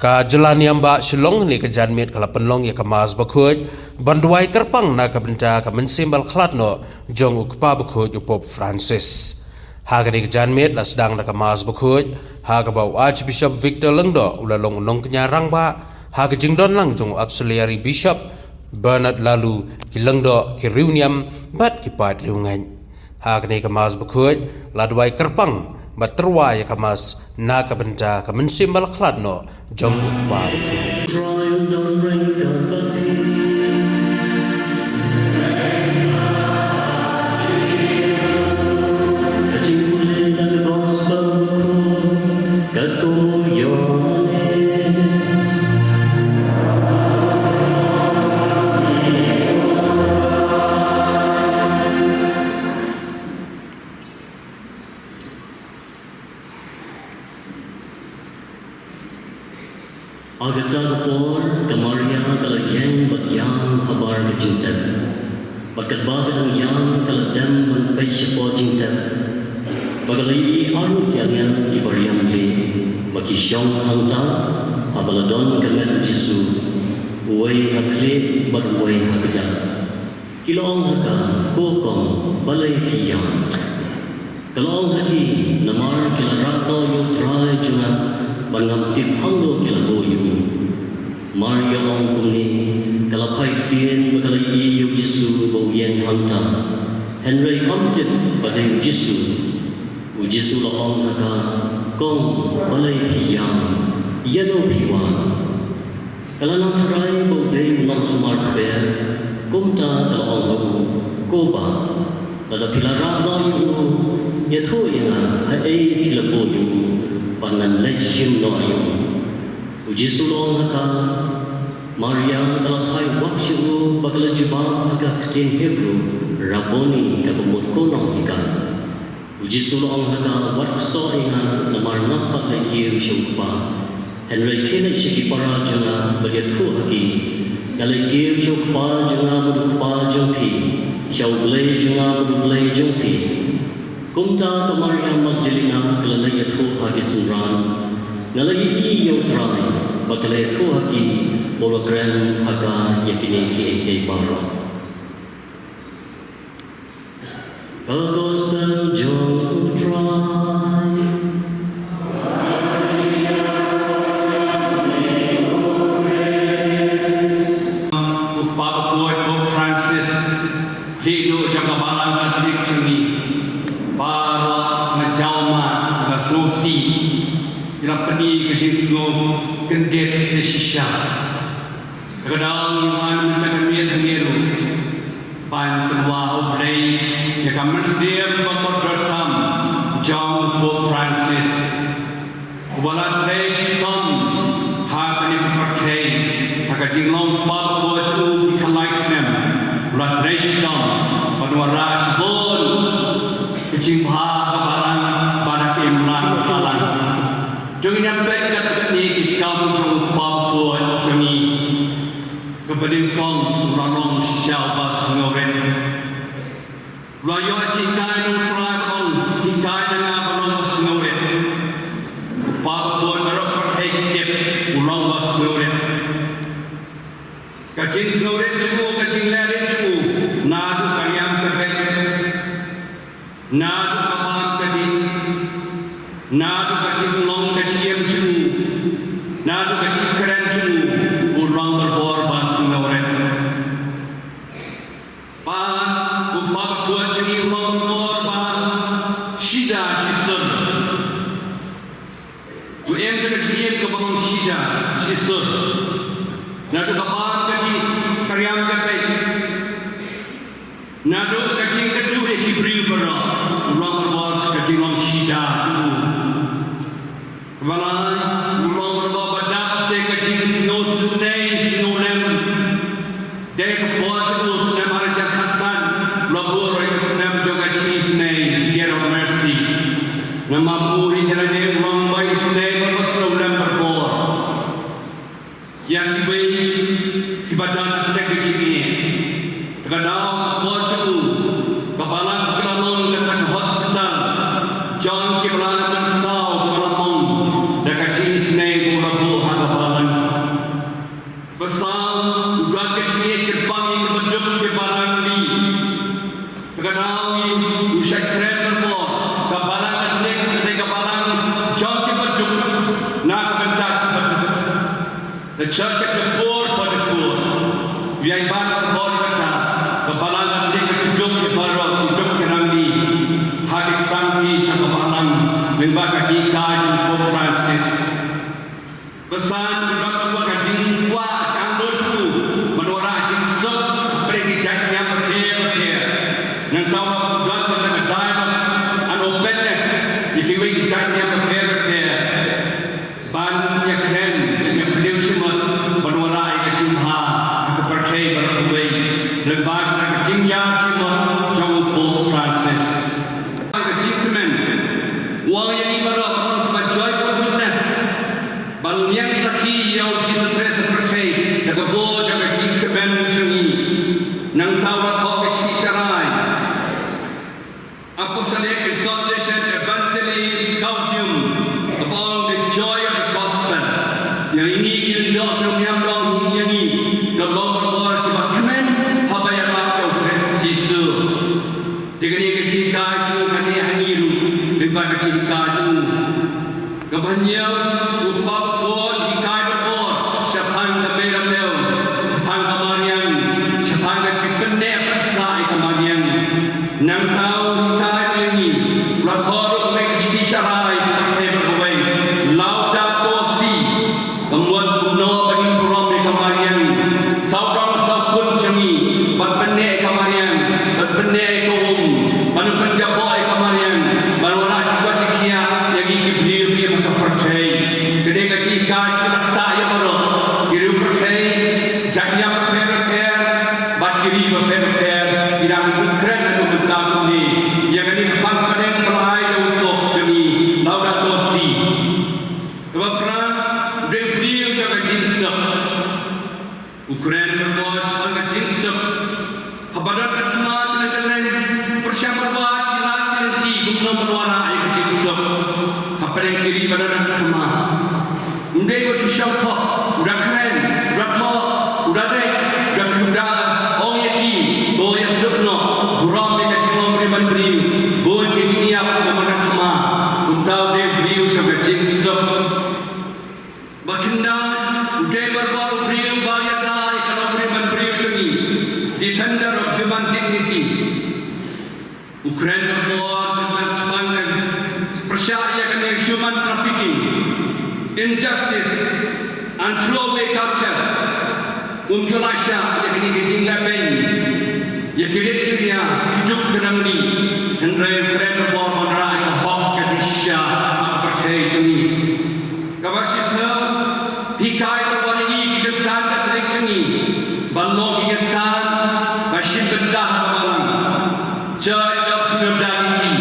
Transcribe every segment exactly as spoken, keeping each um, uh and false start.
Ka jylla niam ba Shillong, ne ka janmiet ka la pynlong ïa ka Mass bakhuid ban duwai kyrpang na ka bynta ka mynsiem ba la khlad noh jong u Kpa bakhuid u Pope Francis. Ha kane ka janmiet la sdang da ka Mass bakhuid ha kaba u Archbishop Victor Lyngdoh u la long u nongkñia rangbah, ha ka jingdon lang jong u Auxiliary Bishop Bernard Laloo, ki lyngdoh, ki riewniam bad ki paid riewngeit. Ha kane ka Mass bakhuid la duwai kyrpang bad tyrwa ïa ka Mass na ka bynta ka mynsiem ba la khlad noh jong u Kpa bakhuid. Ha kata ka por ka Maria ka la ïeng bad ïam habar ka jingtep. Bad katba ka dang ïam ka la dem ban peit shapoh jingtep, bad ka la ïohi arngut ki angel kiba riam khlieh ba ki shong hangta, haba la don ka met u Jisu, uwei ha khlieh bad uwei ha kjat. Ki la ong ha ka, Ko kong, balei phi ïam? Ka la ong ha ki, Namar ki la rah noh ïa u Trai jong nga, bad ngam tip hangno ki la buh ïa u. Mar ïa ong kumne, ka la phai ktien bad ka la ïohi ïa u Jisu ba u ïeng hangta. Hynrei kam tip ba dei u Jisu. U Jisu la ong ha ka, Kong, balei phi ïam? Ïano phi wan? Ka la nang tharai ba u dei u nongsumar kper, kumta ka la ong ha u, Ko bah, lada phi la rah noh ïa u, ïathuh ïa nga haei phi la buh ïa u, bad ngan leit shim noh ïa u. U Jisu la ong ha ka, Maria. Ka la phai wad sha u bad ka la jubab ha ka ktien Hebru, Rabboni, kaba mut, Ko nonghikai. U Jisu la ong ha ka, Wat ksoh ïa nga, namar ngam pat leit kiew sha u Kpa. Hynrei khie leit sha ki para jong nga bad ïathuh ha ki, nga leit kiew sha u Kpa jong nga bad u Kpa jong phi, sha U Blei jong nga bad U Blei jong phi. Kumta ka Maria Magdalena ka la leit ïathuh ha ki synran, Nga la ïohi ïa u Trai, bad ka la ïathuh ha ki ba u la kren ha ka ïa kine kiei kiei baroh. Ka Gospel jong u Trai. U Kpa bakhuid Pope Francis, khlieh duh jong ka Balang Katholik jong ngi, baroh nga jaw ma, nga sngewsih, ngi la pyni ka jingsngew kyndit da shisha. Ka daw ngi wan mynta ka miet hangne ruh ban tyrwa ha U Blei ïa ka mynsiem ba kordor tam jong u Pope Francis, uba la trei shitom ha kane ka pyrthei ha ka jinglong kpa bakhuid jong u ki khyllai snem. U la trei shitom ban wanrah shibun ka jingbha ha ka balang bad ha ka imlang ka balang. Jong ngi nang peit katne ki kam jong u kpa bakhuid jong ngi. Kaba nyngkong, u la long shisha uba sngewrit. U la ïoh jinghikai na u Trai ba ong, hikai na nga ban long ba sngewrit. U kpa bakhuid baroh pyrthei ki tip u long ba sngewrit. Ka jingsngewrit jong u, ka jingleh rit jong u, naduh ka riam ka beit, naduh ka bam ka dih, naduh ka jinglong ka jingim jong u, naduh ka jingkren jong u, u long barabor ba sngewrit. Bad u kpa bakhuid jong ngi u long barabor ba shida shisur. U im da ka jingim kaba long shida shisur. Naduh ka bam ka dih, ka riam ka beit, naduh ka jingkynduh ïa ki briew baroh, u long barabor ka jinglong shida jong u. Kaba lai, u long barabor ba dap da ka jingsngewsynei sngewlem. Dei ka por jong u, snem ar hajar khatsan, u la buh ruh ïa ka snem jong ka jingisynei, Year of Mercy. Namar u hi, ka la dei u long ba isynei bad ba sngewlem barabor ïa kiwei kiba don ha ka jingim. Te ka daw ka por jong u, ka balang ka la long kata ka hospital jong kiba la pynsaw, kiba la mong da ka jingisynei ba u la buh ha ka balang. Kyrpang ïa ki baduk ki balang ngi. Ka daw ngi u shait kren bor, ka balang Katholik ka dei ka balang jong ki baduk na ka bynta ki baduk. The church of the poor for the poor. Ïa ban bor ïa kata, ka balang Katholik ka duk ïa baroh, ki duk ki rangli. Ha ki ksangti jong ka balang, lyngba ka jinghikai jong u Pope Francis. Ba san, ba ka jingkwah jong u, ban wanrah jingsuk hapdeng ki jait niam bapher bapher. Nangta ban don ka dialogue and openness ïa kiwei ki jait niam bapher bapher. Ban ïakren, ïa pynïoh jingmut, ban wanrah ïa ka jingbha ha ka pyrthei baroh kawei. Lyngba ka jingïaid jingmut jong u Pope Francis. Ka jingkmen, u ong ïa ngi baroh ban long kiba joyful witness. Ban ïeng sakhi ïa u Jisu Khrist ha pyrthei da ka bor jong ka jingkmen jong ngi. Nangta u la thoh ka shithi sharai Apostolic Exhortation Evangelii Gaudium, kaba ong the joy of the gospel. Ïa ngi ki lyngdoh jong u Mynsiem, ïa ngi ka long ka bor kiba kmen haba ïarap ïa u Khrist Jisu. Te kane ka jinghikai jong u ka dei ha ngi ruh, lyngba ka jinghikai jong u. Kaba hynñiew, u Kpa Bakhuid u hikai bakhuid shaphang ka Mei Ramew, shaphang ka mariang, shaphang ka jingpynneh pynsah ïa ka mariang. Nangta u hikai ïa ngi, u la thoh ruh kawei ka shithi sharai ha ka pyrthei baroh kawei, Laudato Si. Ka mut kumno ba ngin burom ïa ka mariang. Sawdong sawkun jong ngi ban pynneh ïa ka mariang, ban pynneh ïa ka um, ban pynjaboh ïa ka mariang, ban wanrah jingkoit jingkhiah ïa ngi ki briew ba ha ka pyrthei. Kane ka jinghikai ka la ktah ïa baroh ki riew pyrthei, jait niam bapher bapher bad ki ri bapher bapher. Ngi dang kren haduh mynta kumne ïa kane ka pang pdeng ba la ai da u Pope jong ngi, Laudato Si. Kaba phra, u dei u briew jong ka jingsuk. U kren bor shaphang ka jingsuk. Haba don ka thma, te leit leit pyrshang bad ki lad ki lynti kumno ban wanrah ïa ka jingsuk hapdeng ki ri ba don ka thma. Um dei ba shu shongkhoh, u da kren, u da thoh, u da leit, u da kren, u da ong ïa ki, to ïasuk noh, burom ïa ka jinglong briew ban briew, bun ki jingïap namar ka thma. Kumta u dei u briew jong ka jingsuk. Ba kynda, u dei bor bor u briew ba ïada ïa ka longbriew ban briew jong ngi. Defender of human dignity. U kren bor bor shaphang, shaphang ka pyrshah ïa kane human trafficking, injustice and throwaway culture. Um ju lah shah ïa kine ki jingleh beiñ ïa ki rit ki ria, ki duk ki rangli. Hynrei u kren bor ban rah ïa ka hok ka jingshisha ha ka pyrthei jong ngi. Kaba shiphew, hikai bor ïa ngi ki Khristan Katholik jong ngi ban long ki Khristan ba shim bynta ha ka Balang. Church of Synodality.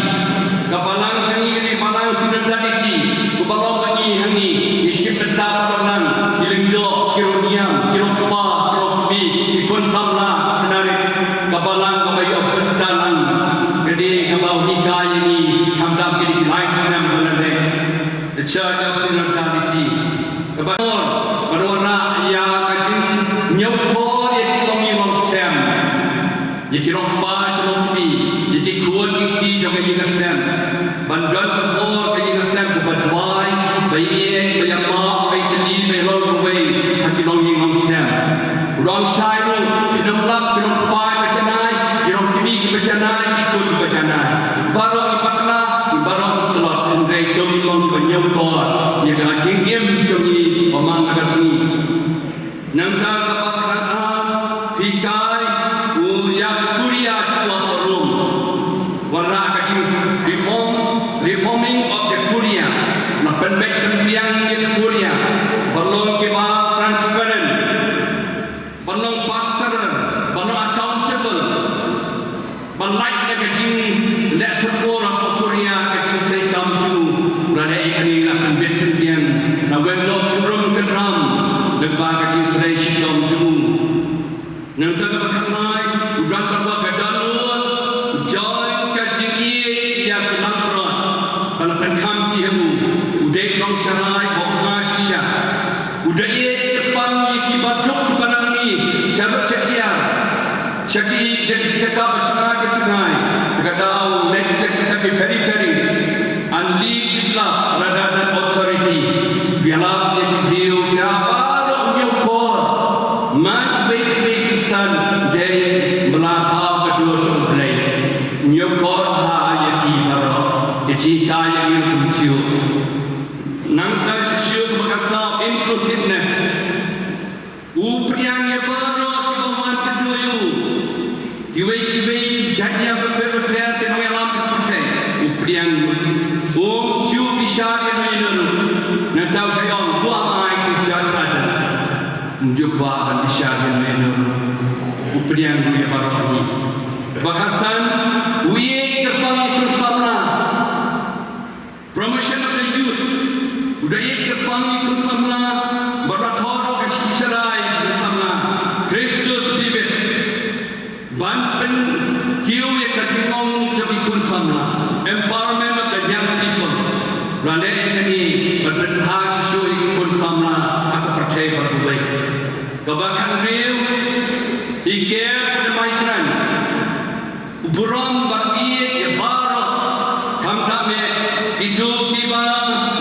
Ka Balang jong ngi ka dei Balang Synodality. Kaba long ba ngi hangne ngi shim bynta bad u Balang, ki lyngdoh, ki rong niam, ki rong kpa, ki rong kmie, ki khun samla, ki khynnah rit. Ka Balang kaba ïoh bynta lang. Ka dei kaba hikai ïa ngi khamtam kine ki lai snem ba la leit. The Church of Synodality. Kaba don, ba don wanrah ïa ka jingñiewkor ïa ki longïing longsem. Ïa ki rong kpa, ki rong kmie, ïa ki khun ki kti jong ka ïing ka sem. Ban don ka bor ka ïing ka sem kaba duwai, ba ïeit, ba ïamap, ba ïatylli, ba ïalong kawei ha ki longïing longsem. U la ong shai ruh, ki nonglap, ki nongkpai ba janai, ki nongkmie kiba janai, ki khun kiba janai. Baroh ngi bakla, baroh ngi tlot, hynrei to ngin long kiba ñiewkor ïa ka jingim jong ngi ba man la ka sngi. Nangta kaba khatar, hikai u ïa ka Kuria jong u Papa Rome. Wanrah ka jing reform, reforming of the Kuria. La pynbeit pynbiang ïa ka Kuria ban long kiba transparent, ban long pastoral, ban long accountable, ban lait da ka jingleh thurpur ha ka Kuria, ka jingtrei kam jong u. La leh ïa kane, la pynbeit pynbiang, la wan noh kynrum kynram lyngba ka jingtrei shitom jong u. Nangta kaba khatlai, u don kaba ka download, u join ka jingïeit ïa ki langbrot ba la pynkham ki ha u. U dei u nongsharai ba kha shisha. U da ïeit kyrpang ïa ki baduk ki barangli, sha rud sha khia Jaka, jaka, jaka ba jngai ba jngai, te ka daw leit sha kita ki peripheries, unlead love rather than authority. Ïalam ïa ki briew sha baroh, ñiew por. Ma iwei iwei Khristan dei ba la thaw ka dur jong U Blei. Ñiew por ha ïa ki baroh. Ïa ki ka ïa ki kumjuh. Nangta shisha ba ka saw inclusiveness. U pdiang ïa baroh kiba wan kynduh ïa u. Kiwei kiwei ki jait ïa bapher bapher ki nongïalam ka pyrthei. U pdiang ïa u. Um ju bishar ïano ïano ruh. Nangta u sa ong, "Who am I to judge others?" Um ju kwah ban bishar ïano ïano ruh. U pdiang ïa baroh hi. Ba khatsan, u ïeit kyrpang ïa ki khun samla. Promotion of the youth. U da ïeit kyrpang ïa ki khun samla, bad u da thoh ruh ka shisyndon ïa ki khun samla. Christus vivit. Ban pynkiew ïa ka jinglong jong ki khun samla. Empowerment of the young people. U da leh ïa kane ban pynbha shisha ïa ki khun samla ha ka pyrthei baroh kawei. Kaba khathynriew, he cared for the migrants. U burom bad u ïeit ïa baroh, khamtam ïa kito kiba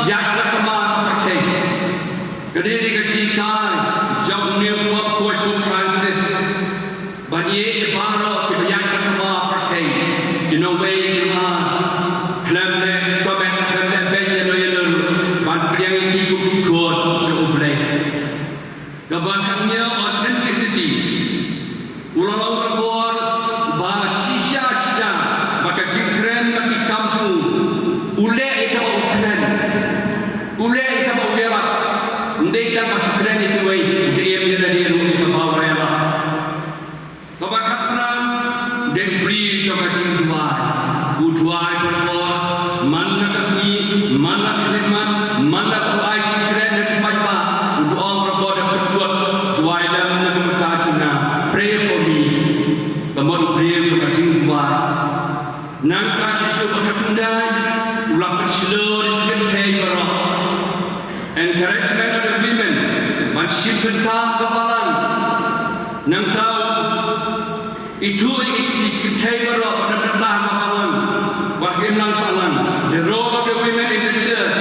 ïaid sakma ha ka pyrthei. Kane dei ka jinghikai jong une u Pope Francis. Ban ïeit ïa baroh kiba ïaid sakma ha ka pyrthei. Ki nongwei ki nongar. Khlem leh comment, khlem leh beiñ ïano ïano ruh. Ban pdiang ïa ki kum ki khun jong U Blei. Kaba khatnïa, authenticity. U la long robor ba shisha shisha bad ka jingkren bad ki kam jong u. U leh ïa kaba u kren. U leh ïa kaba u ïalap. Ym dei tang ba shu kren ïa kiwei, u dei ïa lade ruh ïa kaba u ïalap. Kaba khatphra, dei u briew jong ka jingduwai. U duwai baroh, man la ka sngi, man la ka khyllipmat, man la ka, u ai jingkren ha ki paidbah, u ong baroh da pynkut, duwai lem na ka bynta jong nga, pray for me. Ka mut u briew jong ka jingduwai. Nangta shisha ba khatwei, u la pynshlur ïa ki kynthei baroh. Encouragement of the women, ban shim bynta ha ka balang. Nangta ithuh ïa ki kynthei baroh ban shim bynta ha ka balang. Wat imlang sahlang. The role of the women in the church.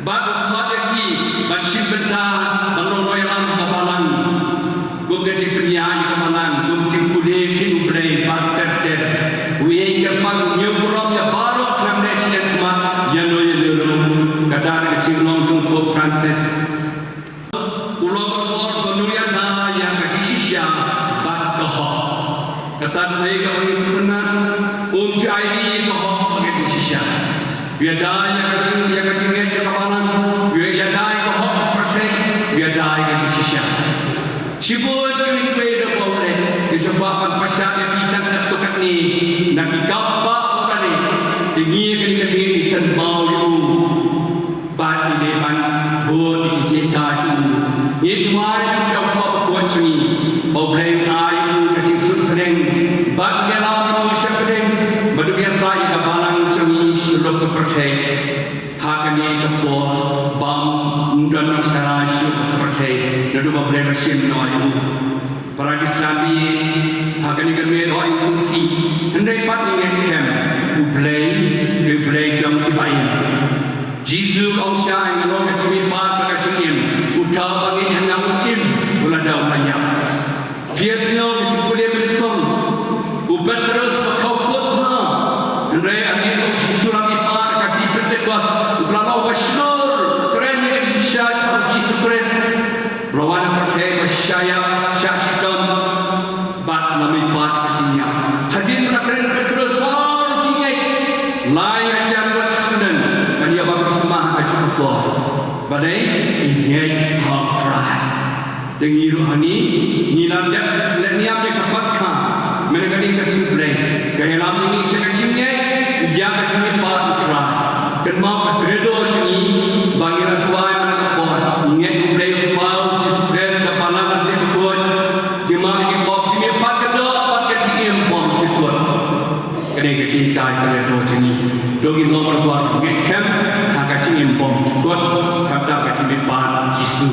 Bad u khot ïa ki ban shim bynta, ban long nongïalam ha ka balang. Kum ka jingpynïaid ïa ka balang, kum jingpule ktien U Blei bad ter ter. U ïeit kyrpang, ñiew burom ïa baroh, khlem leh shimet khmat ïano ïano ruh. Kata ka jinglong jong u Pope Francis. U long u bor ba u ïada ïa ka jingshisha bad ka hok. Kata dei kaba ngi sngewthuh, um ju ai ïa ka hok bad ka jingshisha. U ïada ïa ka jing, ïa ka jingngeit jong ka balang. U ïada ïa ka hok ka pyrthei. U ïada ïa ka jingshisha. Shibun ki mih kiwei da ba u leh, ngi sngewbha ban pynshai ïa ki tang katto katne na ki kam ba u la leh. Te ngi ïa kane ka dei ngi kynmaw ïa u. Bad ngi dei ban bud ïa ki jingkha jong u. Ngi duwai ïa u Kpa bakhuid jong ngi ba U Blei un ai ïa u ka jingsngewbha bad ngi ïalam ïa u sha pdeng bad u ïasaid ïa ka balang jong ngi sha ka pyrthei. Ha kane ka por ba ym don nongshakri shuh ha ka pyrthei naduh ba U Blei ba shim noh ïa u. Para Khristan, ha kane ka miet hok ïa u sngewsih, hynrei pat ngi ngeit skhem U Blei, U Blei jong kiba im. Jisu u ong shai, nga long ka jingmihpat bad ka jingim. Uta uba ngeit ha nga un im, wat lada u la ïap. Phi ïohsngew ka jingpule mynta. U Petros ba khawpud bha. Hynrei hadien ba u Jisu u la mihpat ha ka sngi Pentekost, u la long uba shlur kren ïa ka jingshisha jong u Jisu Khrist. U la wan ha pyrthei ba shah ïap, shah shitom, bad u la mihpat ka jingïap. Hadien ba la kren u Petros, baroh ki ngeit. Lai hajar ngut sha snem ban ïoh baptisma ha kajuh ka por. Balei? Ki ngeit ha U Trai. Te ngi ruh hangne, ngi la dep leh niam ïa ka Paskha, mynta ka dei ka sngi Blei, ka ïalam ïa ngi sha ka jingngeit ïa ka jingmihpat U Trai. Kynmaw ka credo jong ngi ba ngi la duwai mynta ka por, ngi ngeit U Blei U Kpa, U Jisu Khrist, ka Balang Kynrad Bakhuid, jingmap ïa ki pop, jingmihpat ka doh bad ka jingim bymjukut. Ka dei ka jinghikai credo jong ngi. To ngin long marwei, ngin skhem ha ka jingim bymjukut, khamtam ka jingmihpat Jisu.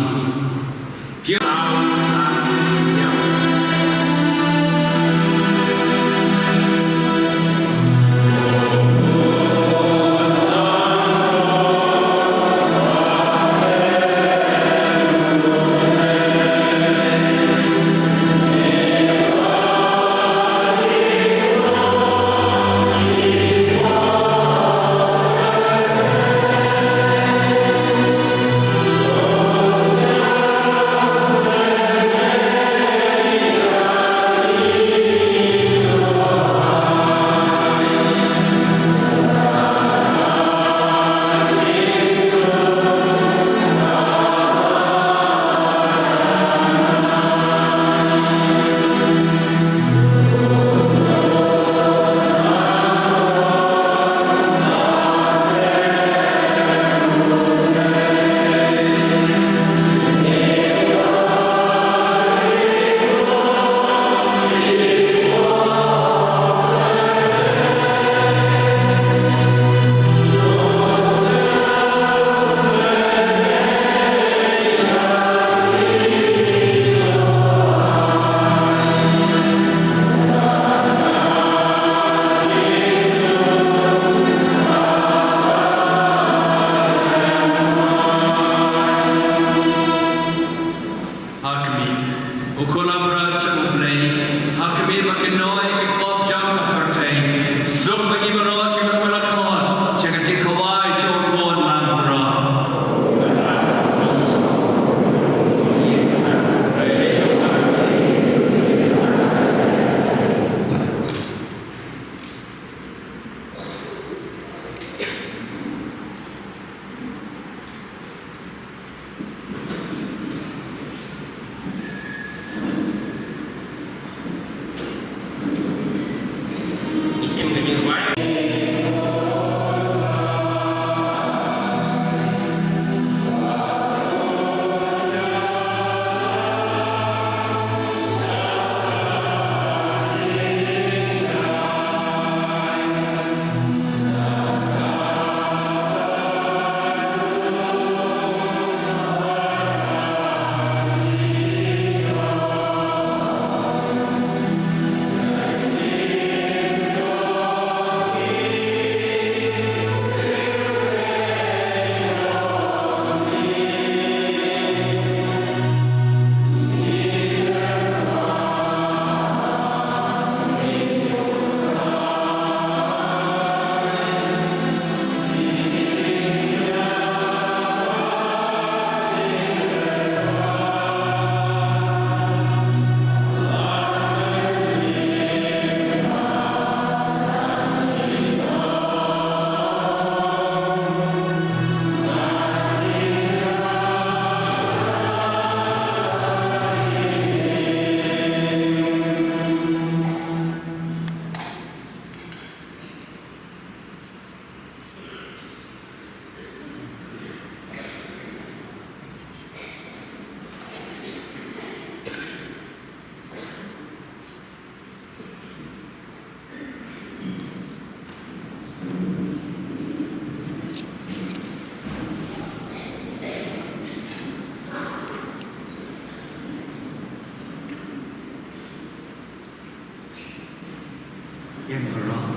Ïa baroh.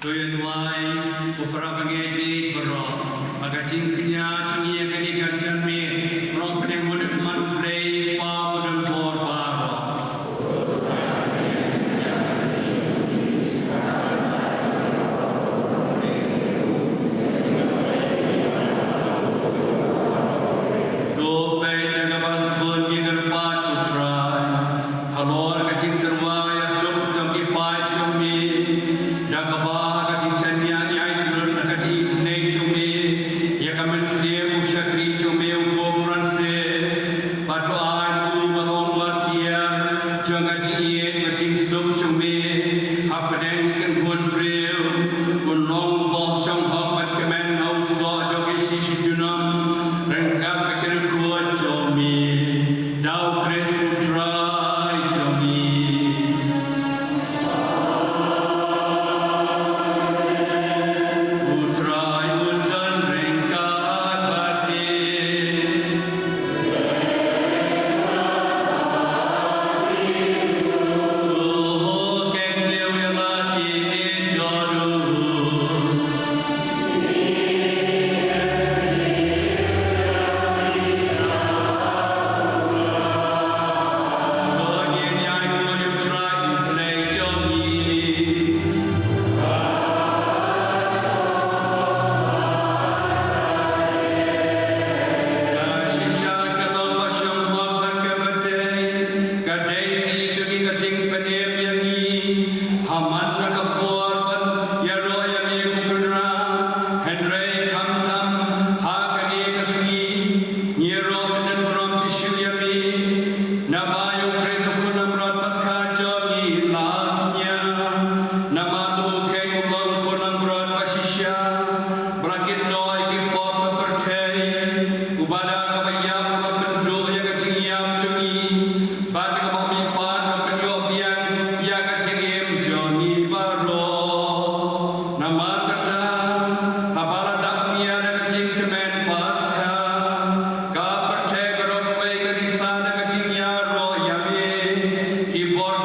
To ïa duwai, ko para bangeit baroh, ha ka jingkñia jong ngi ïa kane ka janmiet, rong pdeng hun ïa ka man U Blei, Kpa badonbor baroh. To peit ïa kaba sbun ngi kyrpad, ko Trai, halor ka jingtyrwa ïasuk jong ki paid jong me, da kaba ha ka jingshaniah ngi ai kyllut na ka jingisynei jong me ïa ka mynsiem u shakri jong me u Pope Francis, bad to ai ba u ban long martir jong ka jingïeit bad jingsuk jong me hapdeng ki kynhun briew, un long u boh shong hok bad kmen ha u soh jong ki shi shi junom ryngkat bad ki riewkhuid jong me. Da U Khrist U Trai jong ngi. U Trai un don ryngkat bad phi. Ka dei ti jong ngi ka jingpynim ïa ngi ha man la ka por ban ïaroh ïa me ko Kynrad, hynrei khamtam ha kane ka sngi ngi ïaroh pynburom shisha ïa me. Naba ïa U Khrist u khun langbrot Paskha jong ngi la ïa. Namar u kheiñ u long u khun langbrot ba shisha ba la kit noh ïa ki pop ka pyrthei. Uba da kaba ïap u la pynduh ïa ka jingïap jong ngi, bad da kaba mihpat u la pynïoh biang ïa ka jingim jong ngi baroh. Namar kata, haba la dap miet ïa ka jingkmen Paskha, ka pyrthei baroh kawei ka risa da ka jingïaroh ïa me. Ki bor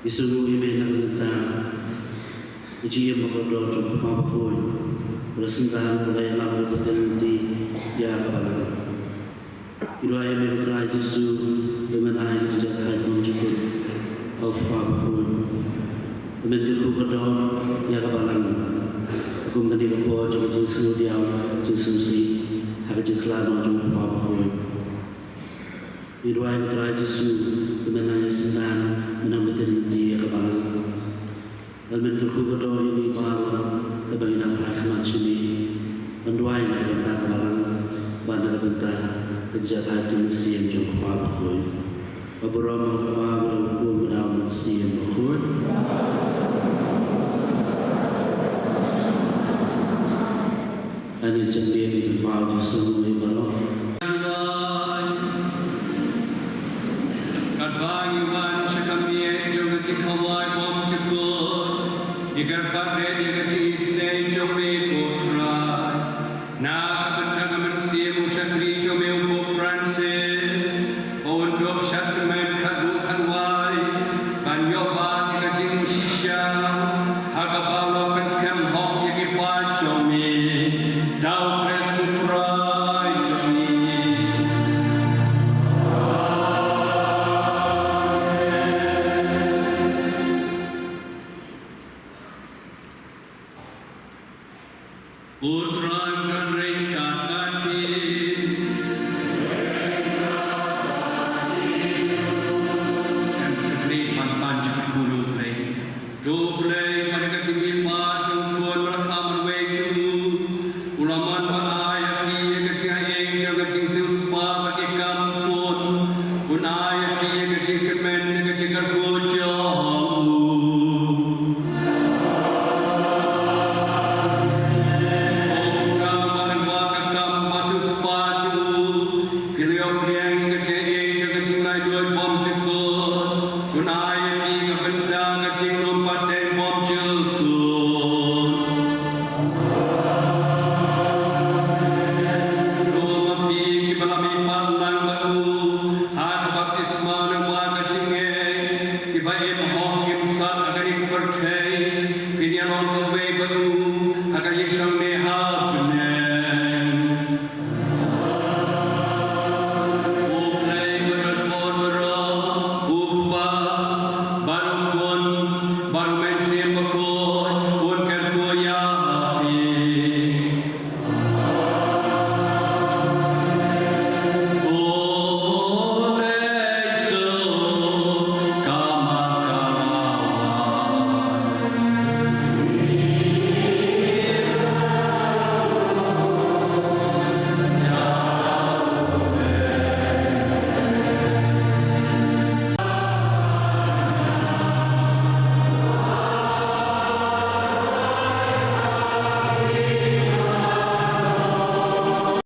Ngi sngewbha ïa me na ka bynta ka jingim bakordor jong u Kpa Bakhuid, ba la synran, ba la ïalam, ba la pynlong ïa ka balang. Ngi duwai ïa me ko Trai Jisu, ba men ai ka jingjahthait bymjukut ha u Kpa Bakhuid, ba men kyrkhu kordor ïa ka balang kum kane ka por jong ka jingsngewdiaw jingsngewsih ha ka jingkhlad noh jong u Kpa Bakhuid. Ngi duwai ko Trai Jisu, ba men nang ïa synran, men nang ba tynjuh ïa ka balang. Lada men kyrkhu kordor ïa ngi baroh kaba ngi nang phai khmat sha me, ban duwai na ka bynta ka balang bad na ka bynta ka jingïaid jingïaseng jong u Kpa Bakhuid. Ka burom ha u Kpa bad ha u Khun bad ha u Mynsiem Bakhuid. Ani jingmut ïa u Kpa Jisu.